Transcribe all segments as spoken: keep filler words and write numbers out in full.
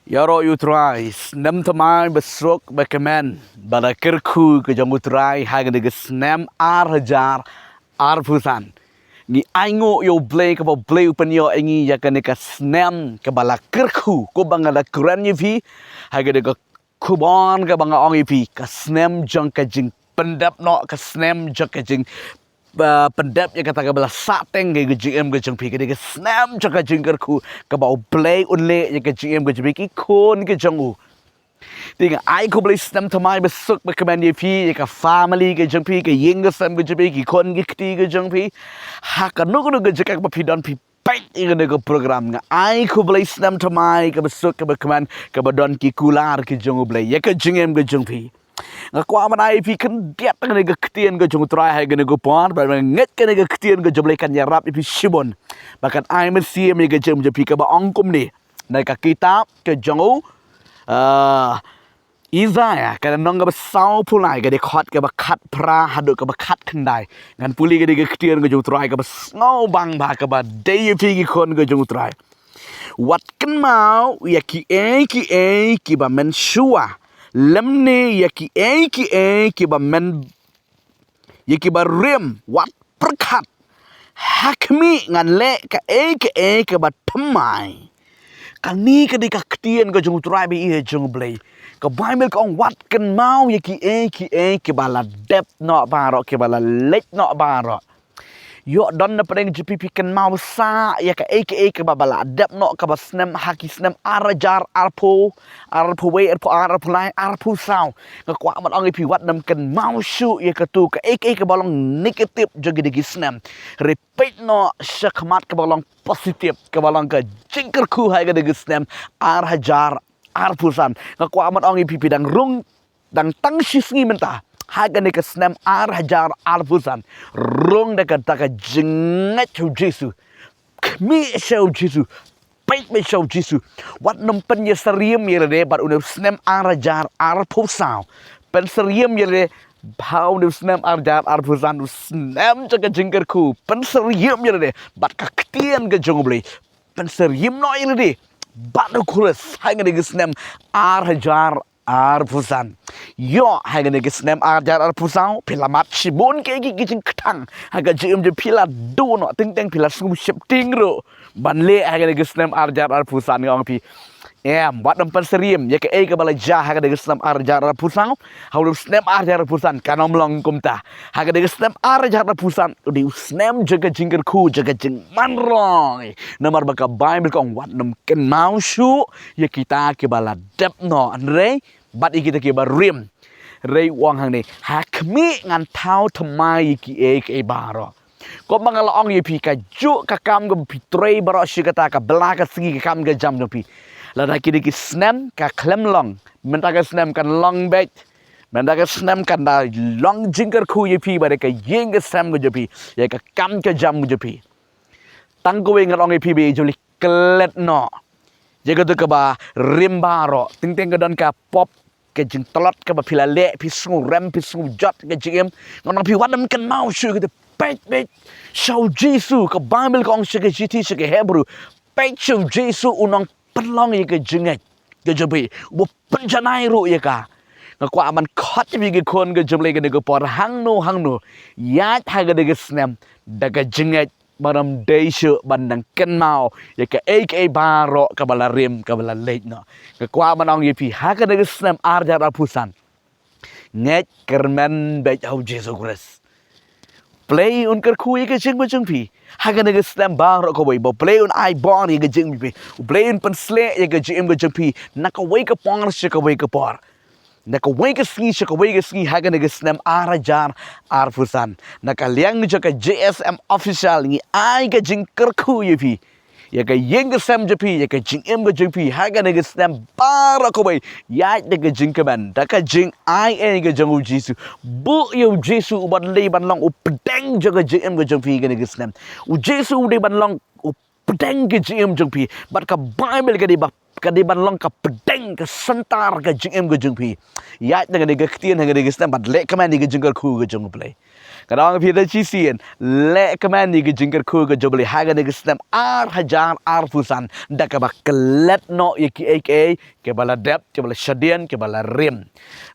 Ïaroh ïa u Trai, snem thymmai ba suk ba kmen, ba la kyrkhu ka jong u Trai ha kane ka snem ar hajar arphew san. Ngi ainguh ïa u Blei kaba u Blei u pynïoh ïa ngi ïa kane ka snem kaba la kyrkhu, kumba nga la kren ïa phi ha kane ka khubor kaba nga ong ïa phi, ka snem jong ka jingpyndep noh, ka snem jong ka jing ba pyndep ïa kata kaba la sahteng ka jingim ka jong phi, ka dei ka snem jong ka jingkyrkhu kaba u Blei un leh ïa ka jingim ka jong phi ki khun ka jong u. Te nga ai khublei snem thymmai ba suk ba kmen ïa phi, ïa ka family ka jong phi, ka ïing ka sem ka jong phi, ki khun ki kti ka jong phi, ha kano kano ka jaka kaba phi don phi peit ïa kane ka program. Nga ai khublei snem thymmai kaba suk kaba kmen, kaba don ki kular ki jong u Blei ïa ka jingim ka jong phi. Nga kwah ban ai phi khyndiat kane ka ktien ka jong u Trai ha kane ka por, ba nga ngeit kane ka ktien ka jong u Blei kan ïarap ïa phi shibun, ba kan ai mynsiem ïa ka jingim jong phi, kaba ong kumne na ka kitab ka jong u, ah, Isaiah, ka lynnong kaba sawphew lai, ka dkhot kaba khatphra haduh kaba khatkhyndai. Ngan pule kane ka ktien ka jong u Trai kaba sngewbang bha, kaba dei ïa phi ki khun ka jong u Trai. Wat kynmaw ïa kiei kiei kiba men shuwa, lymne ïa kiei kiei kiba men, ïa kiba rim, wat pyrkhat. Ha khmih, ngan leh kaei kaei kaba thymmai. Kane ka dei ka ktien ka jong u Trai ba ïeit jong u Blei. Ka Baibl ka ong, wat kynmaw ïa kiei kiei kiba la dep noh baroh, kiba la leit noh baroh. Ïoh don na pdeng jong phi, phi kynmaw sa ïa kaei kaei kaba la dep noh, kaba snem, ha ki snem ar hajar arphew, arphew wei, arphew ar, arphew lai, arphew saw. Nga kwah ban ong ïa phi, wat nym kynmaw shuh ïa kato kaei kaei kaba long negative jong kine ki snem. Hynrei peit noh sha khmat kaba long positive, kaba long ka jingkyrkhu ha kane ka snem ar hajar arphew san. Nga kwah ban ong ïa phi, phi dang rung, dang tang shi sngi mynta ha kane ka snem ar hajar arphew san. Rung da ka, da ka jingngeit sha u Jisu. Khmih sha u Jisu. Peit beit sha u Jisu. Wat nym pynïasyriem ïa lade bad une u snem ar hajar arphew saw. Pynsyriem ïa lade ba une u snem ar hajar arphew san u snem jong ka jingkyrkhu. Pynsyriem ïa lade bad ka ktien ka jong u Blei. Pynsyriem noh ïa lade bad u Khrist ha kane ka snem ar hajar arphew san. Ïoh ha kane ka snem ar hajar arphew saw phi la mad shibun ki, ki, ki jingkthang ha ka jingim jong phi, la duh noh, teng teng phi la sngewsheptieng ruh ban leh ha kane ka snem ar hajar arphew san. Nga ong phi, em, wat nym pynsyriem ïa kaei kaba la jia ha kane ka snem ar hajar arphew saw. Ha une u snem ar hajar arphew san kan ym long kumta. Ha kane ka snem ar hajar arphew san u dei u snem jong ka jingkyrkhu, jong ka jingman rong. Namar ba ka Baibl ka ong, wat nym kynmaw shuh ïa kita kiba la dep noh, hynrei bad ïa kita kiba rim. Hynrei u ong hangne, ha khmih, ngan thaw thymmai ïa kiei kiei baroh. Kumba nga la ong ïa phi, kajuh ka kam kaba phi trei baroh shi katta, ka bylla ka sngi, ka kam ka jam jong phi. Lada kine ki snem ka khlem long, mynta ka snem kan long beit. Mynta ka snem kan da long jingkyrkhu ïa phi bad ïa ka ïing ka sem ka jong phi, ïa ka kam ka jam ka jong phi. Tang kawei ngan ong ïa phi, ba ïeit jong u Blei, klet noh ïa kato kaba rim baroh. Teng teng ka don ka pop, ka jingtlot kaba phi la leh, phi sngewrem, phi sngewjot ka jingim. Ngan ong ïa phi, wat nym kynmaw shuh ïa kato. Peit beit sha u Jisu. Ka Baibl ka ong sha ka shithi sha ki Hebru, peit sha u Jisu u nongpynlong ïa ka jingngeit ka jong phi, uba pynjanai ruh ïa ka. Nga kwah ban khot ïa phi ki khun ka jong u Blei kane ka por, hangno hangno, ïaid ha kane ka snem da ka jingngeit, ba nym dei shuh ban dang kynmaw ïa kaei kaei baroh kaba la rim, kaba la leit noh. Nga kwah ban ong ïa phi, ha kane ka snem ar hajar arphew san, ngeit kyrmen beit ha u Jisu Khrist. U Blei un kyrkhu ïa ka jingim ka jong phi ha kane ka snem baroh kawei. Ba u Blei un ai bor ïa ka jingim jong phi. U Blei un pynshlur ïa ka jingim ka jong phi na kawei ka por sha kawei ka por, na kawei ka sngi sha kawei ka sngi ha kane ka snem ar hajar arphew san. Na ka liang jong ka J S M Official ngi ai ka jingkyrkhu ïa phi, ïa ka ïing ka sem jong phi, ïa ka jingim ka jong phi ha kane ka snem baroh kawei. Ïaid da ka jingkmen, da ka jingai ei ka jong u Jisu. Buh ïa u Jisu uba dei ban long u pdeng jong ka jingim ka jong phi ha kane ka snem. U Jisu u dei ban long u pdeng ka jingim jong phi. Bad ka Baibl ka dei ba, ka dei ban long ka pdeng, ka center ka jingim ka jong phi. Ïaid da kane ka ktien ha kane ka snem bad leh kmen ïa ka jingkyrkhu ka jong u Blei. Ka dang phi da chi sien, leh kmen ïa ka jingkyrkhu ka Jubilee ha kane ka snem ar hajar arphew san, da kaba klet noh ïa kiei kiei kiba la dep, kiba la shadien, kiba la rim.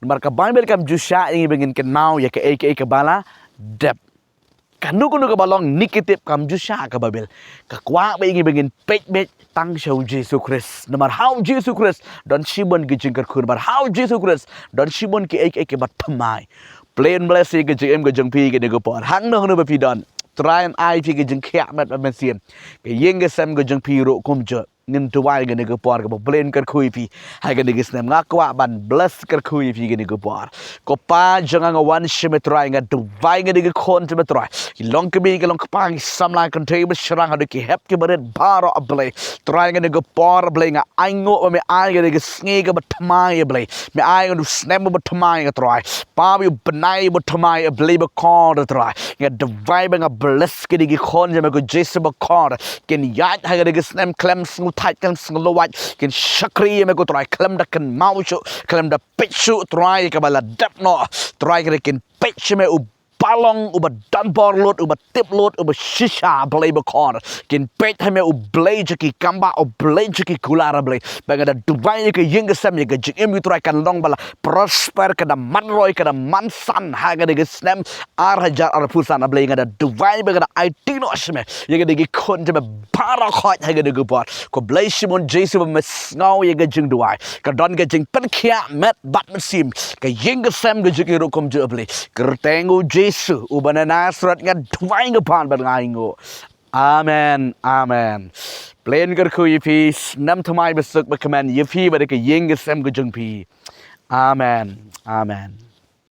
Namar ka Baibl kam ju shah ïa ngi ba ngin kynmaw ïa kiei kiei kiba la dep. Kano kano kaba long negative kam ju shah ka Baibl. Ka kwah ba ïa ngi ba ngin peit beit tang sha u Jisu Khrist. Namar ha u Jisu Khrist don shibun ki jingkyrkhu, namar ha u Jisu Khrist don shibun kiei kiei kiba thymmai. Plain bless ïa ka jingim ka jong phi kane ka por. Hangno hangno ba phi don, Trai un ai phi ka jingkhiah met bad mynsiem. Ka ïing ka sem ka jong phi ruh kumjuh. Ngin duwai kane ka por kaba plain kyrkhu ïa phi ha kane ka snem. Nga kwah ban bless kyrkhu ïa phi kane ka por. Ko Pa jong nga, nga wan sha me Trai, nga duwai kane ka khun jong me Trai. Ki long kmie, ki long kpa, ki samla, ki kynthei ba shyrkhei haduh ki hep kiba rit baroh, A Blei. Trai, kane ka por, A Blei, nga ainguh ba me ai kane ka sngi kaba thymmai, A Blei. Me ai kane u snem ba thymmai, A Trai. Pa, ba u bnai ba thymmai, A Blei bakordor, A Trai. Nga duwai ba nga bless kine ki khun jong me ko Jisu bakordor. Kin ïaid ha kane ka snem khlem sngewthait, khlem sngewlawait. Kin shakri ïa me ko Trai, khlem da kynmaw shuh, khlem da peit shuh, Trai, ïa kaba la dep noh. Trai, kin peit sha me u ba long, uba don bor lut, uba tip lut, uba shisha, Blei bakordor. Kin peit ha me u Blei jong ki kambah, u Blei jong ki kular, A Blei. Ba nga da duwai ïa ka ïing ka sem, ïa ka jingim, Trai, kan long ba la prosper, ka da man roi, ka da man san ha kane ka snem ar hajar arphew san, A Blei. Nga da duwai ba nga da aiti noh sha me ïa kine ki khun jong me baroh khoit ha kane ka por. Khublei shibun Jisu ba me sngew ïa ka jingduwai. Ka don ka jingpynkhiah met bad mynsiem, ka ïing ka sem ka jong ki ruh kumjuh, A Blei. Kyrteng u Jisu uba na Nasareth nga duwai, nga pan bad nga ainguh. Amen, amen. Plain kyrkhu ïa phi, snem thymmai ba suk ba kmen ïa phi bad ïa ka ïing ka sem ka jong phi. Amen, amen.